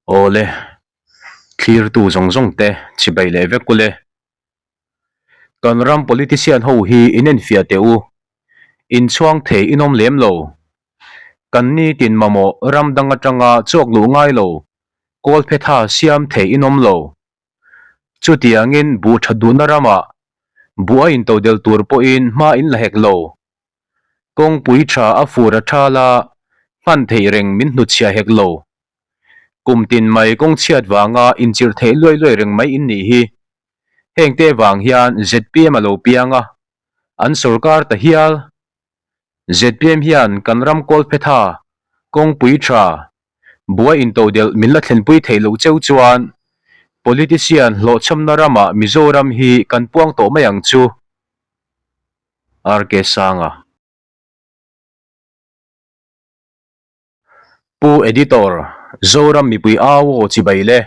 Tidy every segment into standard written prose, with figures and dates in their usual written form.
Awle, thlirtu zawng zawng te chibai leh vek ule. Kan ram politician ho hi inenfiah teh u, inchhuang thei inawm lem lo. Kan nitin mamawh ram dang atanga chawk luh ngai lo, kawlphetha siam thei inawm lo. Chutiangin buh that duhna ramah buh a intodel tur pawhin hma in la hek lo. Kawngpui tha a fur a thal a, hman theih reng min hnutchhiah hek lo. Kum tin mai kawng chhiat vanga inchirh theih luai luai reng mai in nih hi. Hengte vang hian zpm a lo piang a, an sawrkar ta hial. Zpm hian kan ram kawlphetha, kawngpui tha, buai intodelh min la thlenpui theih loh cheu chuan politician hlawhchhamna ramah Mizoram hi kan puang tawh mai ang chu. RK Sanga. Pu Editor, Zoram mipui au aw chibai le.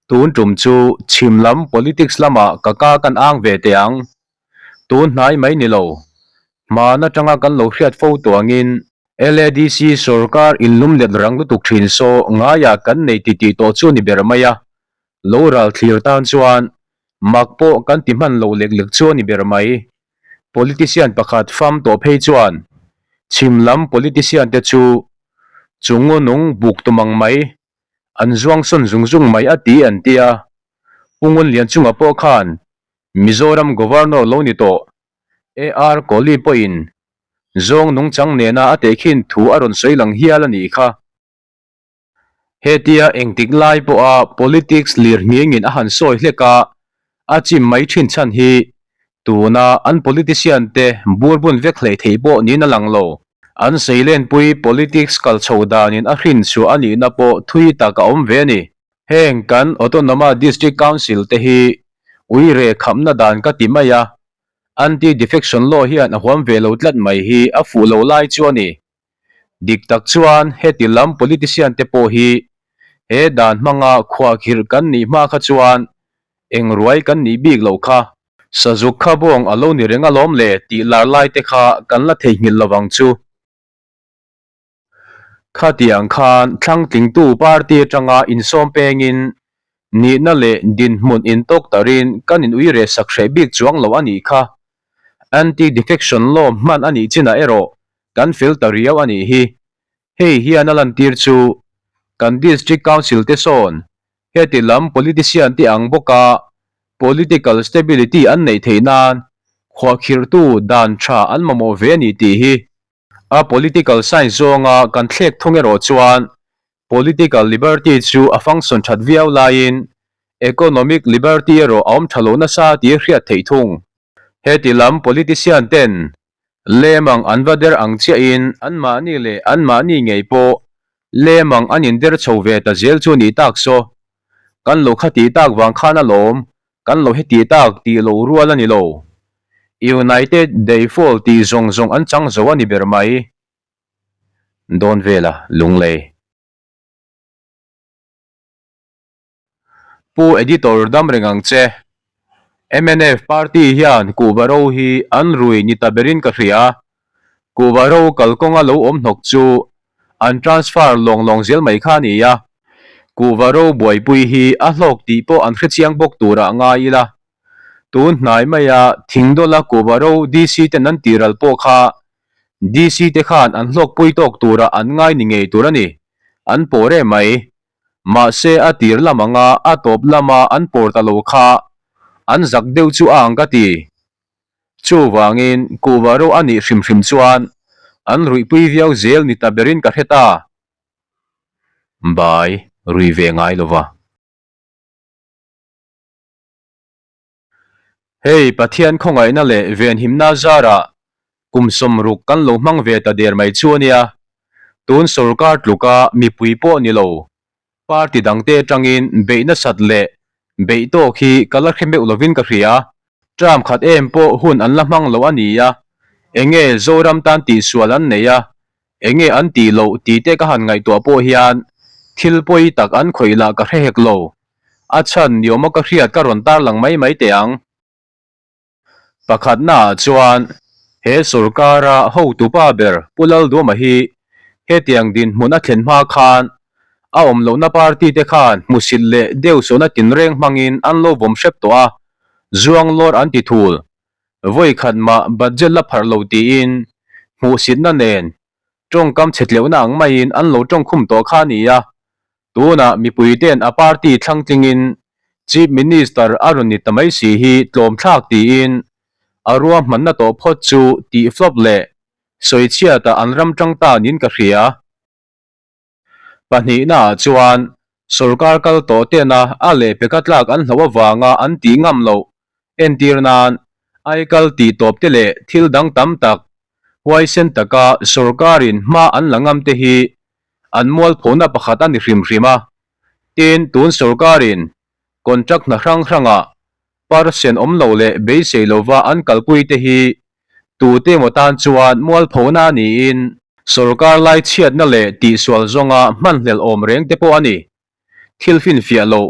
Tun tum chu chhim lam politics lamah ka ka kan ang ve teh ang. Tun hnai mai ni lo. Hman atanga kan lo hriat fo tuangin LADC sorkar inlum let rang lutuk thin saw ngaiah kan nei titih tawh chu ni ber mai a. Lo ral thlir tan chuan mak pawh kan ti hman lo lek lek chu a ni ber mai. Politician pakhat fam tawh phei chuan chhim lam politician te chu chungu nung buk tum ang mai, an zuang sawn zung zung mai a ti an ti a. Pu Ngunlianchunga pawh khan Mizoram Governor lo ni tawh AR Kohli pawhin zawng nungchang nena a tehkhin thu a rawn sawi lang hial a nih kha. Hetia engtik lai pawha politics lir nghingin a han sawi hlek a, a chim mai thin chhan hi tuna an politician te burbun vek hleih theih pawh niin a lang lo. An seilenpui politics kal chho danin a hrin chhuah a nihna pawh thui tak a awm ve a ni. Heng kan Autonomous District Council te hi uire khamna dan ka ti mai a, Anti-Defection Law hian a huam ve lo tlat mai hi a fuh lo lai chu a ni. Dik tak chuan heti lam politician te pawh hi he dan hmanga khuahkhirh kan nih hma kha chuan eng ruai kan nih bik loh kha. Sazuk kha bawng a lo ni reng alawm le tih lar lai te kha kan la theihnghilh lovang chu. Khatiang khan thlangtlingtu party atanga insawm pengin nihna leh dinhmun intawk tarin kan in uire sak hreh bik chuang lo a nih kha. Anti-defection law hman a nih chinah erawh kan fel ta riau a nih hi. Hei hian a lantir chu kan District Council te sawn heti lam politician te ang bawka political stability an neih theih nan khuahkhirhtu dan tha an mamawh ve a ni tih hi. A political science zawnga kan thlek thung erawh chuan political liberty chu a function that viau laiin economic liberty erawh a awm tha lo nasa tih a hriat theih thung. Heti lam politician ten Lemang an va der ang chiahin anmahni leh anmahni ngei pawh lemang an inder chho ve ta zel chu nih tak saw. Kan lo kha tih tak vang khan alawm, kan lo heti tak tih lo rual a ni lo. United they fall tih zawng zawng an chang zo a ni ber mai. Dawn vela Lunglei. Pu Editor dam reng ang che. Mnf party hian kuhva ro hi an rui ni ta berin ka hria. Kuhva ro kalkawnga lo awm hnawk chu an transfer lawng lawng zel mai kha a ni a. Kuhva ro buaipui hi a hlawk tih pawh an hrechiang bawk turah ngai ila. Tun hnai maia Thingdawla kuhva ro DC ten an tihral pawh kha DC te khan an hlawkpui tawk turah an ngai ni ngei tur a ni. An pawh reh mai. Mahse a tir lam anga a tawp lama an pawr ta lo kha an zak deuh chu a ang ka ti. Chuvangin kuhva ro a nih hrim hrim chuan an ruihpui viau zel ni ta berin ka hre ta. Bai rui ve ngai lova. Hei Pathian khawngaihna leh venhimna zarah kum sawmruk kan lo hmang ve ta der mai chu a nia. Tun sorkar tluka mipui pawh ni lo, party dangte atangin beih nasat leh beih tawk hi ka la hre meuh lovin ka hria. Term khat em pawh hun an la hmang lo a nia, enge Zoram tan tihsual an nei a, enge an tih loh tih te ka han ngaihtuah pawh hian thil pawi tak an khawih lah ka hre hek lo. A chhan niawma ka hriat ka rawn tarlang mai mai teh ang. Pakhatnaah chuan he sorkara hotupa ber Pu Lalduama hi hetiang dinhmun a thlen hma khan A awm lohna party te khan hmusit leh deuhsawhna tinreng hmangin an lo vawm hrep tawh a, zuang lawr an ti thul. Vawi khat mah budget la pharh lo tiin hmuhsitna nen tawngkam chhe tleuhna ang maiin an lo tawngkhum tawh kha a ni a. Tunah mipuite'n a party thlangtlingin Chief Minister a rawn ni ta mai si hi tlawmthlak tiin a ruahmanna tawh phawt chu tih flop leh sawichhiatah an ram tang ta niin ka hria. Pahnihnaah chuan sorkar kal tawh tena a lehpeka tlak an hlauh avanga an tih ngam loh entir nan aikal tih tawp te leh thil dang tam tak huaisen taka sorkarin hma an la ngam te hi an mualphona pakhat a ni hrim hrim a. Tin, tun sorkarin contract hna hrang hrangah percent awm lo leh beisei lova an kalpui te hi tute emaw tan chuan mualphona a niin sorkar lai chhiatna leh tihsual zawnga hmanhlelh awm reng te pawh a ni. Thil finfiah loh,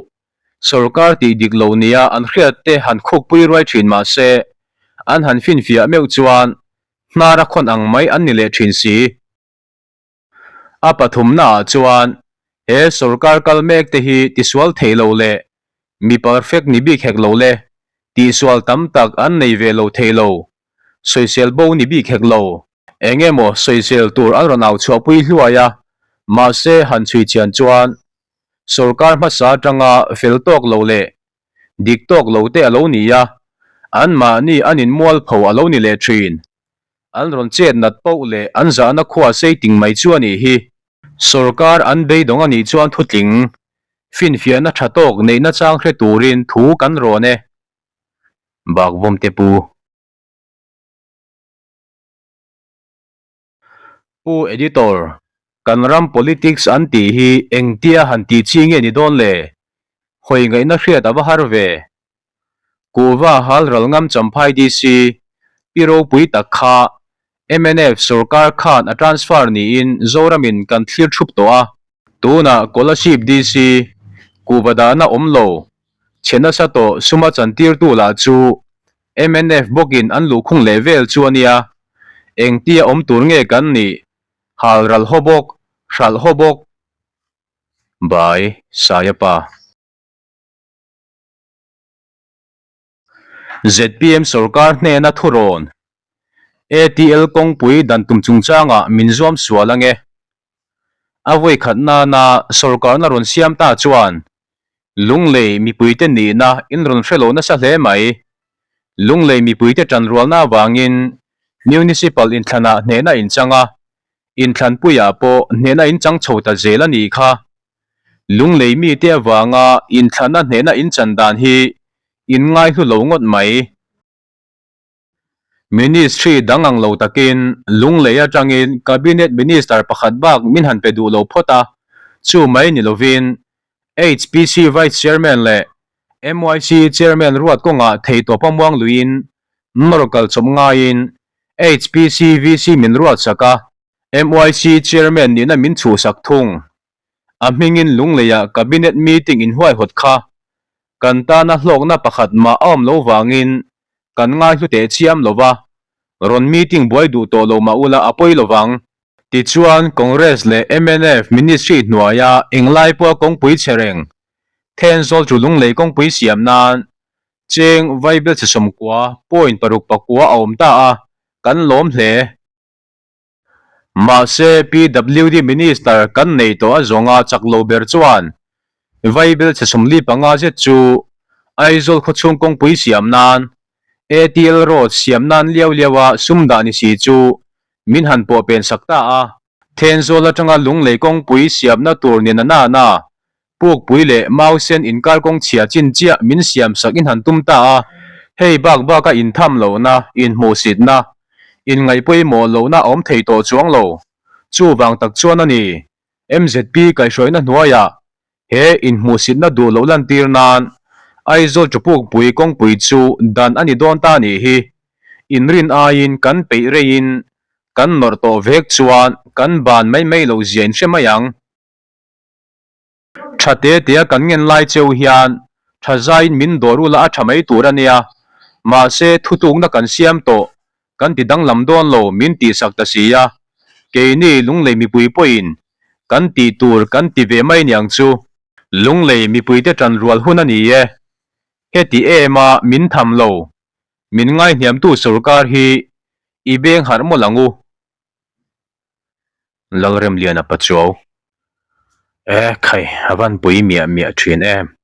sorkar tih dik lo nia an hriat te han khukpui ruai thin mah se, an han finfiah meuh chuan hnar a khawn ang mai an ni leh thin si. A pathumnaah chuan he sorkar kal mek te hi tisual thei lo leh mi perfect ni bik hek lo le, tihsual tam tak an nei ve lo thei lo, sawisel bo ni bik hek lo. Eng emaw sawisel tur an rawn au chhuahpui hluai a, mahse han chhui chian chuan sorkar hmasa atanga fel tawk lo leh dik tawk lo te a lo ni a, anmahni an inmualpho a lo ni leh thin. An rawn chet nat poh leh an zahna khua sei ting mai chu a nih hi. Sorkar an beidawng a nih chuan thutling, finfiahna tha tawk neihna chang hre turin thu kan rawn e. Bakvawmte Pu. Pu Editor, kan ram politics an tih hi engtia han tih chi nge ni dawn le? Hawi ngaihna hriat a va har ve. Kuhva hal ral ngam Champhai DC, Pi ropui tak kha mnf sorkar khan a transfer niin Zoramin kan thlir thup tawh a. Tunah Kolasib DC, Kuhva dahna awm lo, chhe nasa tawh suma chantirtu lah chu mnf bawkin an luhkhung leh vel chu a nia. Engtia awm tur nge kan nih? Hal ral haw bawk, hralh haw bawk. By Sayapa. Zpm sorkar hnena thurawn ATL kawngpui dan tum chungchangah min zuam sual ange. A vawi khat nana sorkarna rawn siam ta chuan Lunglei mipuite nihna in rawn hre lo nasa hle mai. Lunglei mipuite tanrualna avangin Municipal inthlanah hnehna inchang a, inthlanpuiah pawh hnehna inchang chho ta zel a nih kha. Lunglei mite avanga inthlahna hnehna inchan dan hi in ngaihlu lo ngawt mai. Ministry dang ang lo takin Lunglei atangin Cabinet Minister pakhat bak min han pe duh lo phawt a, chu mai ni lovin HPC Vice Chairman leh MYC Chairman ruat kawngah theitawpa muang luiin nawr kal chawp ngaiin HPC VC min ruat sak a, MYC Chairman nihna min chhuhsak thung. A hmingin Lungleiah Cabinet meeting inhuaihawt kha kan tana hlawkna pakhat mah a awm lo vangin kan ngaihlu teh chiam lo va, rawn meeting buai duh tawh lo mah ula a pawi lo vang. Tichuan, Congress leh mnf Ministry hnuaia englai pawha kawngpui che reng, Thenzawl chu Lunglei kawngpui siam nan cheng vaibelchhe 90 point paruk pakua a awm ta a, kan lawm hle. Mahse, PWD Minister kan nei tawh a zawnga chak lo ber chuan vaibelchhe 45 zet chu Aizawl khawchhung kawngpui siam nan ATL Road siam nan liau liaua sum dah ni si chu min han pawh pen sak ta a. Thenzawl atanga Lunglei kawngpui siamna tur ni na na na Pukpui leh Mausen inkar kawng chhia chin chiah min siam sak in han tum ta a, hei bak bak a intham lohna, inhmuhsitna, inngaihpawimawh lohna a awm thei tawh chuang lo. Chuvang tak chuan a ni, MZP kaihhruaina hnuaiah he inhmuhsitna duh loh lantir nan Aizawl chu Pukpui kawngpui chu dan a ni dawn ta nih hi. Inrin aiin kan peih reiin kan nawrh tawh vek chuan kan ban mai mai loh zia in hre mai ang. Tha te tia kan ngen lai cheu hian tha zaiin min dawr ula a tha mai tur a nia. Mahse, thutlukna kan siam tawh, kan ti danglam dawn lo min tihsak ta si a. Keini Lunglei mipui pawhin Kan tih tur kan ti ve mai niang chu. Lunglei mipuite ṭan rual hun a ni e. Heti em a min tham lo. Min ngaihniamtu sorkar hi i beng harh mawlh ang u. Lalremliana Pachuau. E khai, a van pui miah miah thin em.